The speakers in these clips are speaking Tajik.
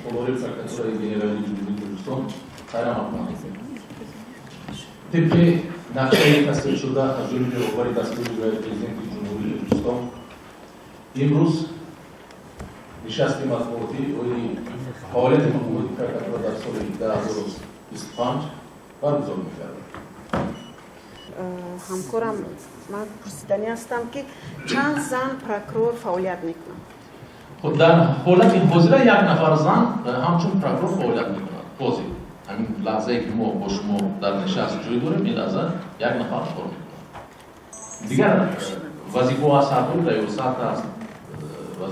Толори Прокуратураи Генералии Ҷумҳурии Тоҷикистон хайрамақдам. Тибқи нақшаи тасдиқшуда аз ҷониби роҳбари дастгоҳи иҷроияи Президенти Ҷумҳурии Тоҷикистон, имрӯз нишасти матбуотӣ оиди фаъолияти мақомоти прокуратура дар соли 2025 баргузор мегардад. Ҳамкорам, ман пурсиданӣ ҳастам, ки чанд зан прокурор фаъолият мекунанд? Хуб, дар ҳолати ҳозира як нафар зан ҳамчун прокурор фаъолият мекунад. Ҳозир, ҳамин лаҳзае ки мо бо шумо дар нишаст ҷой дорем, ин лаҳза як нафар кор мекунад. Дигар вазифаҳо аз сардори раёсат аст,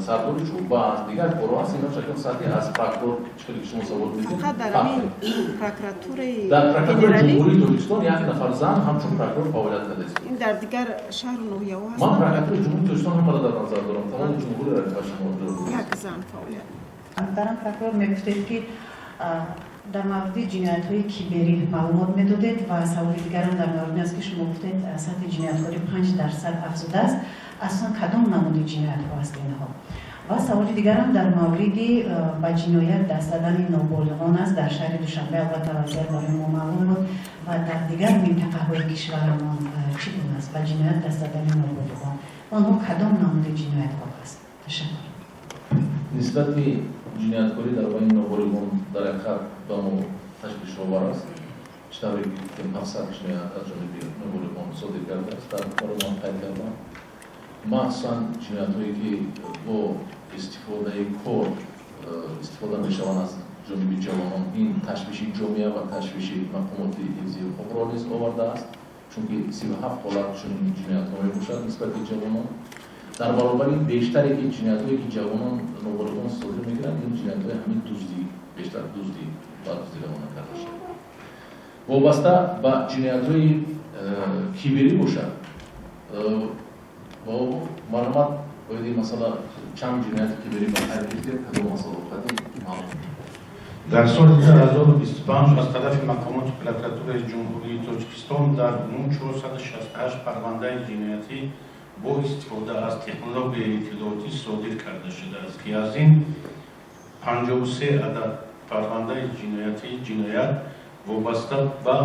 сардори шӯъба аст, дигар корҳо аст. Ино шакл сатҳи аз прокурор, чӣ хеле ки шумо савол медиҳед. Фақат дар ҳамин прокуратураи Дар прокуратураи генералӣ? Ҷумҳурии Тоҷикистон як нафар зан ҳамчун прокурор фаъолият кардааст. Ин дар дигар шаҳру ноҳияҳо Ман ҳастанд? Прокуратураи Ҷумҳурии Тоҷикистон ҳамаро дар назар дорам, тамоми ҷумҳуриро ба шумо. Як зан фаъолият. Муҳтарам прокурор, мегуфтед, ки дар мавриди ҷиноятҳои киберӣ маълумот медодед, ва саволи дигарам дар мавриди аст, ки шумо гуфтед, сатҳи ҷинояткорӣ 5% афзудааст. Аслан кадом намуди ҷиноятҳо аст инҳо? Ва саволи дигарам дар мавриди ба ҷиноят даст задани ноболиғон аст. Дар шаҳри Душанбе албатта вазъият барои мо маълум буд, ва дар дигар минтақаҳои кишварамон чӣ гуна аст ба ҷиноят даст задани ноболиғон? Онҳо кадом намуди ҷиноятҳо аст? Ташаккур. Нисбати ҷинояткорӣ дар байни ноболиғон дар ҳақиқат ба мо ташвишовар аст. Чӣ тавре ки гуфтем, 700 ҷиноят аз ҷониби ноболиғон содир гардааст, дар ман қайд кардам, махсусан ҷиноятҳое ки бо истифодаи кор истифода мешаванд аз ҷониби ҷавонон. Ин ташвиши ҷомеа ва ташвиши мақомоти ҳифзи ҳуқуқро низ овардааст, чунки 37 ҳолат чунин ҷиноятҳо мебошад нисбати ҷавонон. Дар баробари бештаре ки ҷиноятҳое ки ҷавонон, ноболиғон содир мекунанд, ин ҷиноятҳои ҳамин дуздӣ, бештар дуздӣ ба дуздӣ равона карда шуд. Вобаста ба ҷиноятҳои киберӣ бошад, бо маълумот оиди масъала, чанд ҷинояти киберӣ ба қайд гирифтем, кадом масъалаоқати маълум? Дар соли 2025 аз тарафи мақомоти Прокуратураи Ҷумҳурии Тоҷикистон дар умум 468 парвандаи ҷиноятӣ бо истифода аз технологияи иттилоотӣ содир карда шудааст, ки аз ин 53 адад парвандаи ҷиноятӣ ҷиноят вобаста ба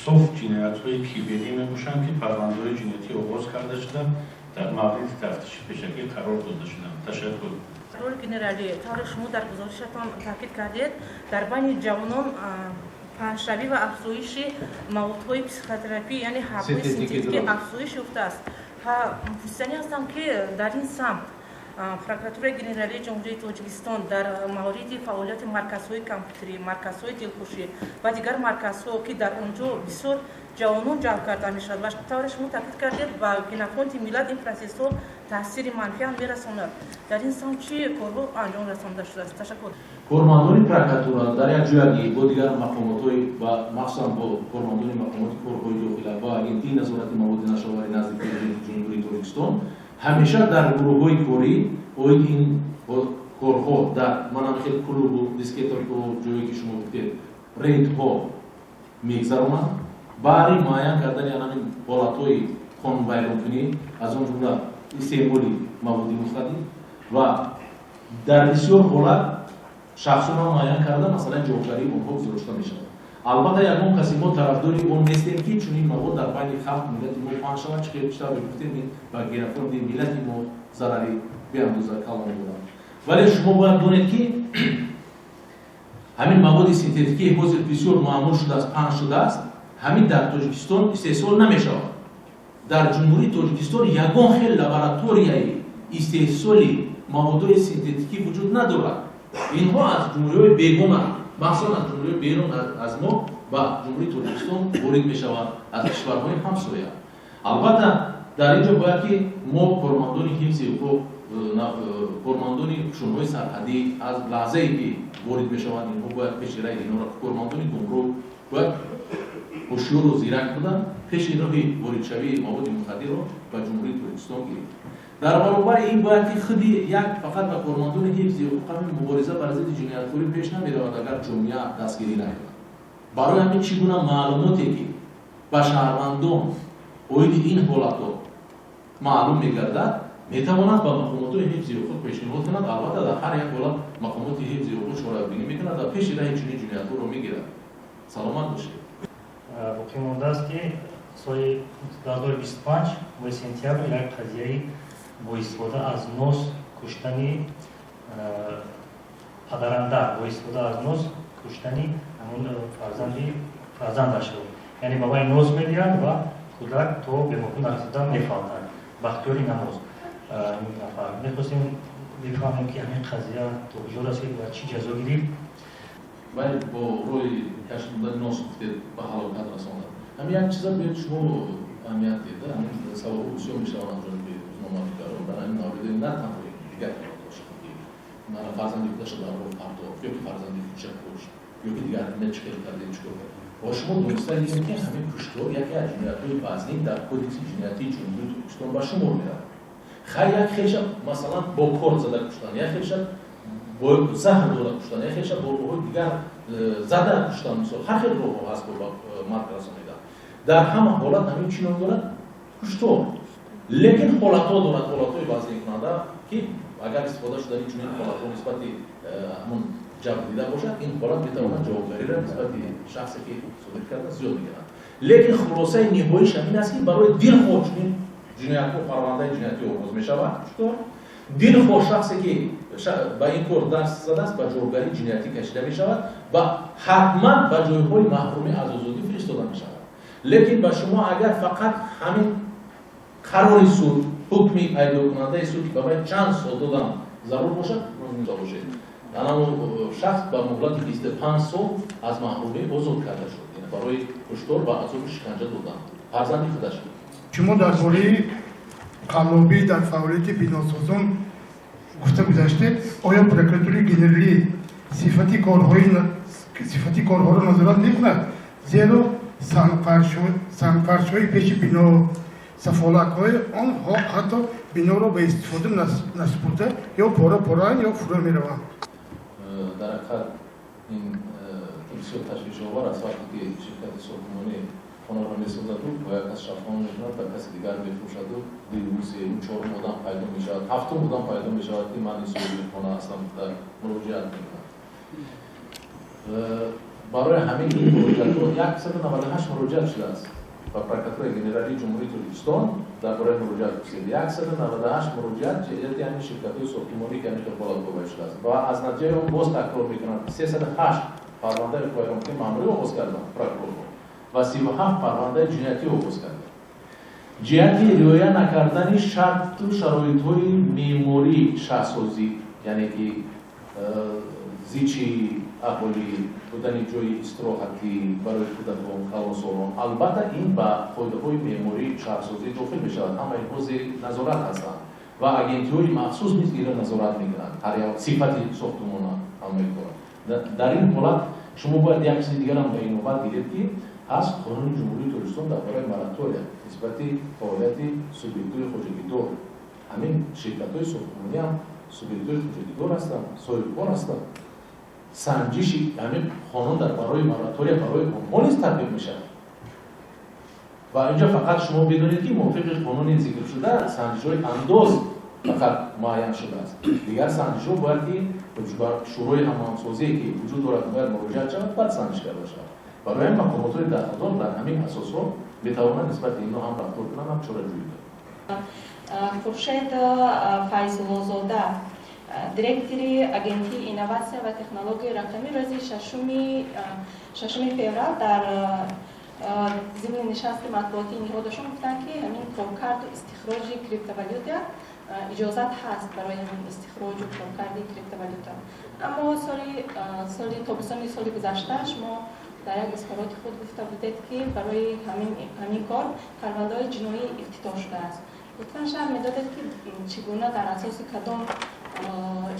соф ҷиноятҳои киберӣ мебошанд, ки парвандаҳои ҷиноятӣ оғоз карда шуда, дар мавриди тафтиши пешакӣ қарор дода шуданд. Ташаккур. Прокурори генералӣ, тавре шумо дар гузоришатон таъкид кардед, дар байни ҷавонон паҳншавӣ ва афзоиши маводҳои психотерапӣ, яъне ҳабҳои синтетикӣ афзоиш ёфтааст. Пурсиданӣ ҳастам, ки дар ин самт Прокуратураи Генералии Ҷумҳурии Тоҷикистон дар мавриди фаъолияти марказҳои компютерӣ, марказҳои дилхушӣ ва дигар марказҳо, ки дар он ҷо бисёр ҷавонон ҷалб карда мешавад ва тавре шумо таъкид кардед, ба генофонди миллат ин процессҳо таъсири манфӣ ҳам мерасонад, дар ин самт чӣ корҳо анҷом расонда шудааст? Ташаккур. Кормандони прокуратура дар як ҷоягӣ бо дигар мақомотҳои ва махсусан бо кормандони мақомоти корҳои дохила ва Агентии назорати маводи нашъаовари назди Президенти Ҷумҳурии Тоҷикистон ҳамеша дар гурӯҳҳои корӣ оиди ин корҳо дар манам хел клубу дискотекаҳо, ҷое ки шумо гуфтед, рейдҳо мегзаронанд баҳри муайян кардани ҳамин ҳолатҳои қонунвайронкунӣ, аз он ҷумла истеъмоли маводи мухаддир, ва дар бисёр ҳолат шахсонро муайян карда, масалан, ҷавобгарии онҳо гузошта мешавад. Албатта, ягон касе мо тарафдори он нестем, ки чунин мавод дар байни халқ, миллати мо паҳн шавад. Чӣ тавре гуфтем, ин ба генофонди миллати мо зарари беандоза калон дорад. Вале шумо бояд донед, ки ҳамин маводи синтетикии ҳозир бисёр маъмул шудааст, паҳн шудааст, ҳамин дар Тоҷикистон истеҳсол намешавад. Дар Ҷумҳурии Тоҷикистон ягон хел лабораторияи истеҳсоли маводҳои синтетикӣ вуҷуд надорад. Инҳо аз ҷумҳуриҳои бегона, махсусан аз ҷумҳуриҳои берун аз мо ба Ҷумҳурии Тоҷикистон ворид мешаванд, аз кишварҳои ҳамсоя. Албатта, дар ин ҷо бояд ки мо, кормандони ҳифзи ҳуқуқ, кормандони қушунҳои сарҳадӣ, аз лаҳзае ки ворид мешаванд инҳо, бояд пеши раи инҳоро кормандони гумрук бояд ҳушёру зирак буданд, пеши роҳи воридшавии маводи мухаддирро ба Ҷумҳурии Тоҷикистон гирифт. Дар баробари ин бояд ки худи як фақат ба кормандони ҳифзи ҳуқуқ ҳамин мубориза бар зидди ҷинояткорӣ пеш намеравад, агар ҷомеа дастгирӣ накунад. Барои ҳамин, чӣ гуна маълумоте ки ба шаҳрвандон оиди ин ҳолатҳо маълум мегардад. Метавонад ба мақомотҳои ҳифзи ҳуқуқ пешниҳод кунад. Албатта, дар ҳар як ҳолат мақомоти ҳифзи ҳуқуқ чорабинӣ мекунад ва пеши раҳи чунин ҷиноятҳоро мегирад. Саломат бошед. Боқӣ мондааст, ки соли 2025, моҳи сентябр, як қазияи бо истифода аз нос куштани падаранда, бо истифода аз нос куштани ҳамон фарзанди фарзандашро, яъне ба вай нос медиҳад ва кӯдак то беморхона нарасида мефавтад. Бахтиёри Намоз нафар. Мехостем бифаҳмем, ки ҳамин қазия то куҷо расид ва чӣ ҷазо гирифт. Вале бо роҳи кашидани нос, гуфтед, ба ҳалокат расонад. Ҳамин як чиза биёед, шумо аҳамият диҳед. Ҳамин саволҳо бисёр мешаванд аз ҷониби рӯзноманигорон дар ҳамин мавриди, на танҳо, дигар ҳолатҳо, ки мана фарзанди худаша дар роҳ партофт ё ки фарзанди худша кушт, ё ки дигар ина чӣ хел кардем, чӣ кор кард. Ва шумо дониста гирем, ки ҳамин куштор яке аз ҷиноятҳои вазнин дар Кодекси ҷиноятии Ҷумҳурии Тоҷикистон ба шумор меравад. Хай, як хеша, масалан, бо корд зада куштан, як хеша бо заҳр дода куштан, як хеша бо роҳҳои дигар зада куштан, мисол, ҳар хел роҳҳо ҳаст бо марг расонидан. Дар ҳама ҳолат ҳамин чӣ ном дорад? Куштор. Лекин ҳолатҳо дорад, ҳолатҳои вазнинкунанда, ки агар истифода шудани чунин ҳолатҳо нисбати ҳамон ҷабрдида бошад, ин ҳолат метавонад ҷавобгариро нисбати шахсе, ки содир карда, зиёд мекунад. Лекин хулосаи ниҳоиш ҳамин аст, ки барои дилхоҳ чунин ҷиноятҳо парвандаи ҷиноятӣ оғоз мешавад. Куштор, дилхоҳ шахсе, ки ба ин кор даст задааст, ба ҷавобгарии ҷиноятӣ кашида мешавад ва ҳатман ба ҷойҳои маҳрумӣ аз озодӣ фиристода мешавад. Лекин ба шумо агар фақат ҳамин қарори суд, ҳукми айбдоркунандаи суд, ки ба вай чанд сол додан зарур бошад, бошед, анамо шахс ба муҳлати 25 сол аз маҳрумӣ озод карда шуд барои куштор ва азобу шиканҷа додан фарзанди худаш. Шумо дар бораи қаллобӣ дар фаъолияти биносозон гуфта гузаштед. Оё Прокуратураи генералӣ сифати корҳоро назорат мекунад? Зеро сангфаршҳои пеши бино, сафолакҳои он ҳатто биноро ба истифода насупурда, ё пора пораанд, ё фурӯ мераванд. Дар ҳақиқат, ин бисёр ташвишовар аст. Вақте ки ширкати сохтмонӣ хонаро месозаду бо як кас шартнома мекунад, ба каси дигар мефурӯшаду дуюм, сеюм, чорум одам пайдо мешавад, ҳафтум одам пайдо мешавад, ки ман ин соҳиби хона ҳастам, муроҷиат мекунад. Барои ҳамин ин муроҷиатҳо, 198 муроҷиат шудааст ба Прокуратураи генералии Ҷумҳурии Тоҷикистон. Дар бораи муроҷиат пурсид, 198 муроҷиат ҷиҳати ҳамин ширкатҳои сохтмонӣ, ки ҳамин хел ҳолатҳо вай шудааст, ва аз натиҷаи он, боз такрор мекунам, 308 парвандаи вайронкунии маъмурӣ оғоз карданд прокурорҳо ва 37 парвандаи ҷиноятӣ оғоз карданд ҷиҳати риоя накардани шарту шароитҳои меъморӣ, шаҳрсозӣ, яъне ки зичи аҳолӣ, будани ҷои истироҳатӣ барои кӯдакон, калонсолон. Албатта, ин ба қоидаҳои меъмории шаҳрсозӣ дохил мешавад. Ҳама инҳо зери назорат ҳастанд ва агентиҳои махсус низ инро назорат мекунанд, ҳар як сифати сохтумона, ҳамаи кора. Дар ин ҳолат шумо бояд як чизи дигарам ба инобат гиред, ки ҳаст Қонуни Ҷумҳурии Тоҷикистон дар бораи моратория нисбати фаъолияти субъектҳои хоҷагидор. Ҳамин ширкатҳои сохтмонӣ ҳам субъектҳои хоҷагидор ҳастанд, соҳибкор ҳастанд. Санҷиши ҳамин қонун дар барои моратория барои онҳо низ татбиқ мешавад. Ва инҷо фақат шумо бидонед, ки мувофиқи қонуни зикршуда санҷишҳои андоз фақат муайян шудааст. Дигар санҷишҳо бояд ки ба шӯрои ҳамоҳангсозие, ки вуҷуд дорад, бояд муроҷиат шавад, баъд санҷиш карда шавад. Барои ҳамин мақомотҳои дахлдор дар ҳамин асосҳо метавонанд нисбати инҳо ҳам рафтор кунанд, ҳам чораҷӯӣ кунанд. Хуршед Файзуллозода, директори Агентии инноватсия ва технологияи рақамӣ, рӯзи 6 феврал дар зимни нишасти матбуотии ниҳодашон гуфтанд, ки ҳамин коркарду истихроҷи криптовалюта иҷозат ҳаст барои ҳамин истихроҷу коркарди криптовалюта. Аммо соли тобистони соли гузашта шумо дар як изҳороти худ гуфта будед, ки барои ҳамин кор парвандаҳои ҷиноӣ ифтитоҳ шудааст. Лутфан шарҳ медодед, ки чӣ гуна, дар асоси кадом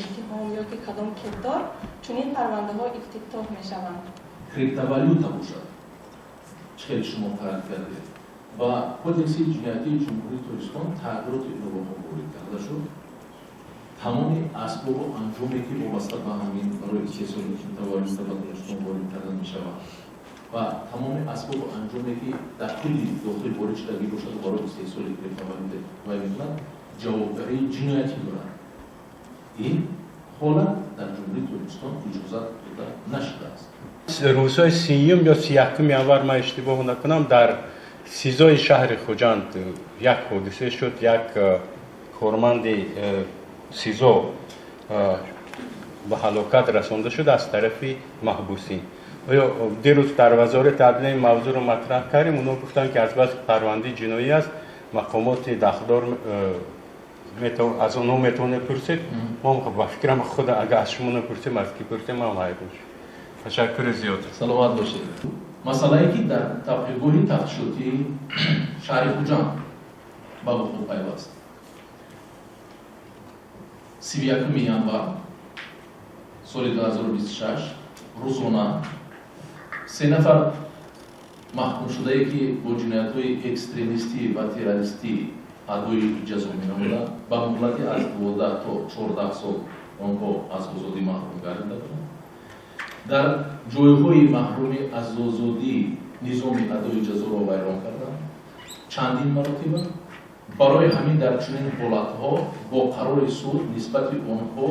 иттиҳом ё ки кадом кирдор чунин парвандаҳо ифтитоҳ мешаванд? Криптовалюта бошад, чӣ хеле шумо қайд кардед, ба Кодекси ҷиноятии Ҷумҳурии Тоҷикистон тағйироту иловаҳо ворид карда шуд. Тамоми асбобу анҷоме, ки вобаста ба ҳамин барои истеҳсоли криптовалюта ба Тоҷикистон ворид карда мешавад, ва тамоми асбобу анҷоме, ки дар кулли дохил ворид шудагӣ бошаду барои истеҳсоли криптовалюта вай мекунад. ҷавобгарии ҷиноятӣ дорад. Ин ҳолат дар Ҷумҳурии Тоҷикистон иҷозат дода нашудааст. Рӯзҳои 30-юм ё 31-уми январ, ман иштибоҳ накунам, дар СИЗОи шаҳри Хуҷанд як ҳодиса шуд. Як корманди СИЗО ба ҳалокат расонда шуд аз тарафи маҳбусин. Оё дирӯз дар Вазорати адлия ин мавзӯъро матраҳ кардем, онҳо гуфтанд, ки азбаски парвандаи ҷиноӣ аст, мақомоти дахлдор аз онҳо метавонед пурсед. Мо ба фикрам, худ агар аз шумо напурсем, аз ки пурсем? Ман ҳайрон шуд. Ташаккури зиёд. Саломат бошед. Масъалае, ки дар тавқифгоҳи тафтишотии шаҳри Хуҷанд ба вуқӯъ пайваст, 31-уми январ соли 2026 рӯзона се нафар маҳкумшудае, ки бо ҷиноятҳои экстремистӣ ва террористӣ адои ҷазо менамуданд, ба муҳлати аз 12 то 14 сол онҳо аз озодӣ маҳрум гардида буданд, дар ҷойҳои маҳрумӣ аз озодӣ низоми адои ҷазоро вайрон карданд чандин маротиба. Барои ҳамин дар чунин ҳолатҳо бо қарори суд нисбати онҳо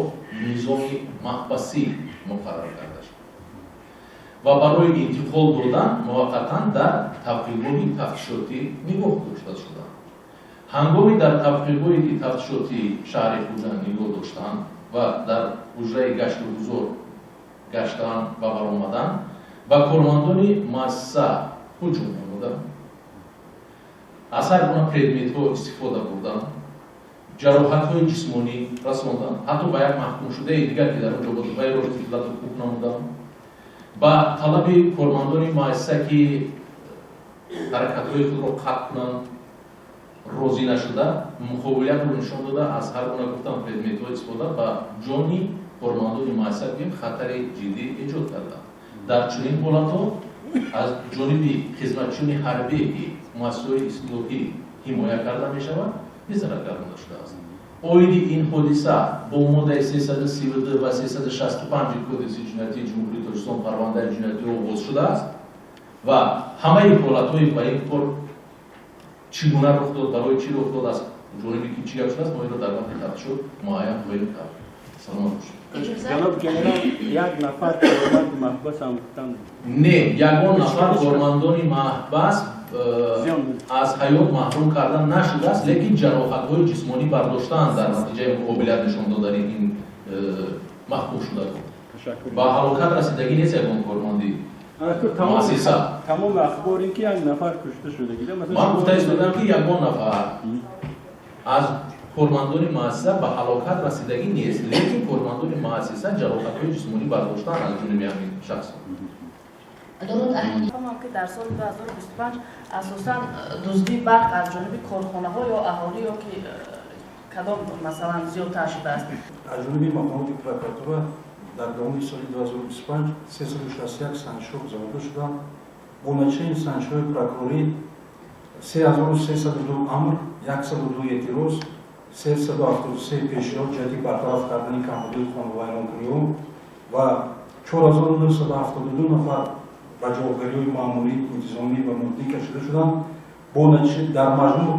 низоми маҳбасӣ муқаррар карда шуд ва барои интиқол додан муваққатан дар тавқифгоҳи тафтишотӣ нигоҳ дошта шуданд. Ҳангоми дар тавқифгоҳи тафтишотии шаҳри Хуҷанд нигоҳ доштан ва дар ҳуҷраи гашту гузор гаштан ва баромадан, ба кормандони муассиса ҳуҷум намуданд, аз ҳар гуна предметҳо истифода бурданд, ҷароҳатҳои ҷисмонӣ расонданд, ҳатто ба як маҳкумшудаи дигар, ки дар он ҷо буд, вайро лату кӯб намуданд. Ба талаби кормандони муассиса, ки ҳаракатҳои худро қатъ кунанд, розӣ нашуда, муқобилиятро нишон дода, аз ҳар гуна, гуфтам, предметҳо истифода, ба ҷони кормандони муассиса гӯем хатари ҷиддӣ эҷод карданд. Дар чунин ҳолатҳо аз ҷониби хизматчиёни ҳарбие, ки муассисаҳои ислоҳӣ ҳимоя карда мешавад, безарар гардонда шудааст. Оиди ин ҳодиса бо моддаи 332 ва 365 Кодекси ҷиноятии Ҷумҳурии Тоҷикистон парвандаи ҷиноятӣ оғоз шудааст ва ҳамаи ҳолатҳои ба ин кор чӣ гуна рух дод, барои чӣ рух дод, аз ҷониби ки чӣ гап шудааст, мо инро дар вақти тафтишот муайян хоҳем кард. Саломат бошед. Ҷаноб генерал, як нафар корманди маҳбас ҳам гуфтанд. Не, ягон нафар кормандони маҳбас аз ҳаёт маҳрум карда нашудааст, лекин ҷароҳатҳои ҷисмонӣ бардоштаанд дар натиҷаи муқобилият нишон додани ин маҳкумшудагон. Ба ҳалокат расидагӣ нест ягон корманди муассиса. Тамоми ахбор ин ки як нафар кушта шудагӣ. Ман гуфта истодам, ки ягон нафар аз кормандони муассиса ба ҳалокат расидагӣ нест, лекин кормандони муассиса ҷароҳатҳои ҷисмонӣ бардоштаанд аз ҷониби ҳамин шахс. Дуруд, аҳли Фаҳмам, ки дар соли 2025 асосан дуздии барқ аз ҷониби корхонаҳо ё аҳолӣ ё ки кадом, масалан, зиёдтар шудааст? Аз ҷониби мақомоти прокуратура дар давоми соли 2025 361 санҷишҳо гузаронида шуданд. Бо натиҷаи ин санҷишҳои прокурорӣ 3302 амр, 102 эътироз, 373 пешниҳод ҷиҳати бартараф кардани камбудиҳои қонунвайронкуниҳо ва 4972 нафар ба ҷавобгариҳои маъмурӣ, интизомӣ ва моддӣ кашида шуданд. Бо натиҷа дар маҷмӯъ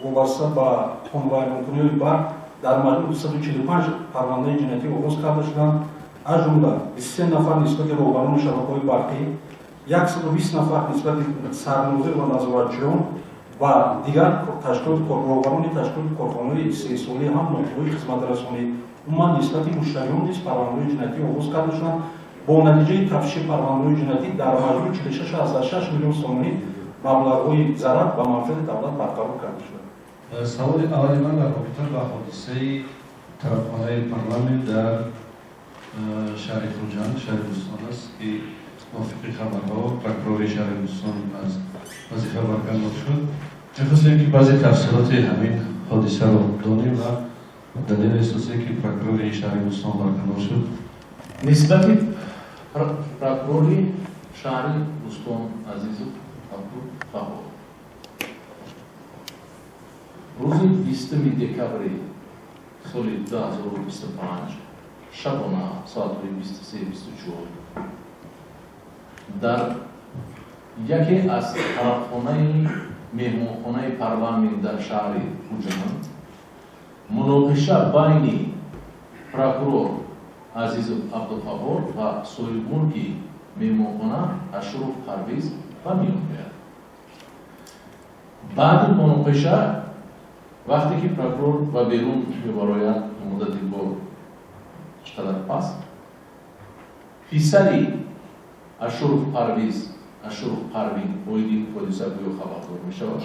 вобаста ба қонунвайронкуниҳои барқ дар маҷмӯъ 245 парвандаи ҷиноятӣ оғоз карда шуданд. Аз ҷумла 23 нафар нисбати роҳбарони шабакаҳои барқӣ, 120 нафар нисбати сарнозир ва назоратчиён ва дигар роҳбарони ташкилоти корхонаҳои истеҳсолӣ ҳам нуқтаҳои хизматрасонӣ, умуман нисбати муштариён низ парвандаҳои ҷиноятӣ оғоз карда шуданд. Бо натиҷаи тафтиши парвандаҳои ҷиноятӣ дар маҷмӯъ 46,6 миллион сомонӣ маблағҳои зарар ба манфиати давлат барқарор карда шуданд. Саволи аввали ман дар робита ба ҳодисаи тарабхонаи парламент дар шаҳри Хуҷанд, шаҳри Бӯстон аст, ки мувофиқи хабарҳо прокурори шаҳри Бӯстон аз вазифа барканор шуд. Мехостем, ки баъзе тафсилоти ҳамин ҳодисаро донем ва далели асосе, ки прокурори шаҳри Бӯстон барканор шуд. Нисбати прокурори шаҳри Бӯстон Азизов Абдуқаҳҳор рӯзи 20-уми декабри соли 2025 шабона соатҳои 23:24 дар яке аз тарабхонаи меҳмонхонаи парламент дар шаҳри Хуҷанд. Муноқиша байни прокурор Азизов Абдуқаҳор ва соҳибмулки меҳмонхона Ашуров Парвиз ба миён меояд. Баъди муноқиша, вақте ки прокурор ба берун мебарояд, муддати бо чӣ қадар пас писари Ашуров Парвиз, Ашуров Парвин, оиди ин ҳодиса гӯё хабардор мешавад,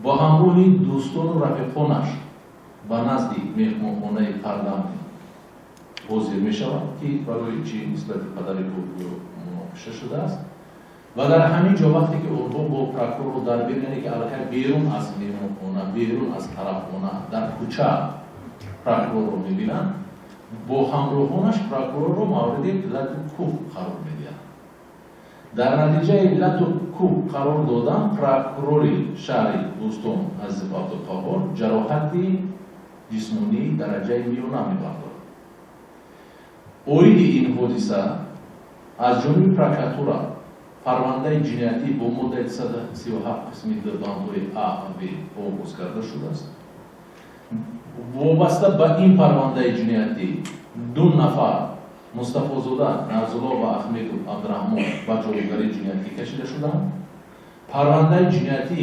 бо ҳамроҳи дӯстону рафиқонаш ба назди меҳмонхонаи Парламент ҳозир мешавад, ки барои чӣ нисбати падари ӯ гӯё муноқиша шудааст. Ва дар ҳамин ҷо, вақте ки онҳо бо прокурорро дар берун, яъне ки аллакай берун аз меҳмонхона, берун аз тарабхона, дар кӯча прокурорро мебинанд, бо ҳамроҳонаш прокурорро мавриди лату кӯб қарор медиҳанд. Дар натиҷаи лату кӯб қарор додан прокурори шаҳри Бӯстон Азизов Абдуқаҳор ҷароҳати ҷисмонии дараҷаи миёна мебардорад. Оиди ин ҳодиса аз ҷониби прокуратура парвандаи ҷиноятӣ бо моддаи 237 қисми 2 бандҳои А ва Б оғоз карда шудааст. Вобаста ба ин парвандаи ҷиноятӣ ду нафар, Мустафозода Нарзулло ва Ахмедов Абдураҳмон, ба ҷавобгарии ҷиноятӣ кашида шуданд. Парвандаи ҷиноятӣ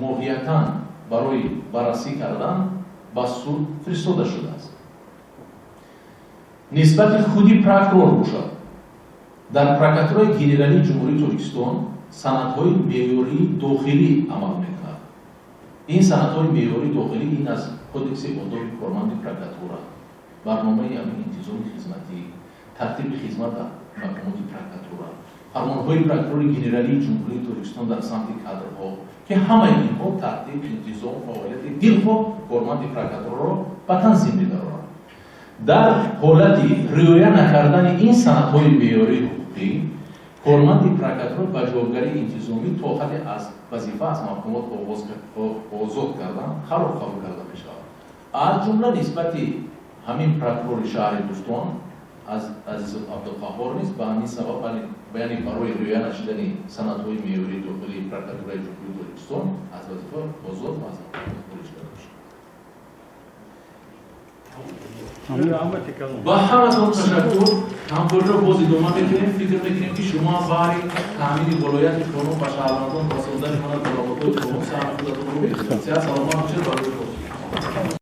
моҳиятан барои баррасӣ кардан ба суд фиристода шудааст. Нисбати худи прокурор бошад, дар Прокуратураи Генералии Ҷумҳурии Тоҷикистон санадҳои меъёрии дохилӣ амал мекунад. Ин санадҳои меъёрии дохилӣ ин аз Кодекси одоби корманди прокуратура, барномаи ҳамин интизоми хизматӣ, тартиби хизмат дар мақомоти прокуратура, фармонҳои Прокурори Генералии Ҷумҳурии Тоҷикистон дар самти кадрҳо, ки ҳамаи инҳо тартиб, интизом, фаъолияти дилхоҳ корманди прокуратураро ба танзим медароранд. Дар ҳолати риоя накардани ин санадҳои меъёрии ҳуқуқӣ корманди прокуратура ба ҷавобгарии интизомӣ то ҳадде аз вазифа, аз мақомот озод кардан қарор қабул карда мешавад. Аз ҷумла нисбати ҳамин прокурори шаҳри Бӯстон аз Азизов Абдуқаҳор низ ба ҳамин сабаб, яъне барои риоя нашудани санадҳои меъёрии дохилии Прокуратураи Ҷумҳурии Тоҷикистон, аз вазифа озод ва аз мақомот хориҷ карда шуд. Ба ҳаматон ташаккур. Ҳамкориро боз идома мекунем. Фикр мекунем, ки шумо ҳам баҳри таъмини волояти қонун ба шаҳрвандон, расондани мана талаботҳои қонун саҳми худатонро мегузоред. Сиҳат, саломат бошед. Барои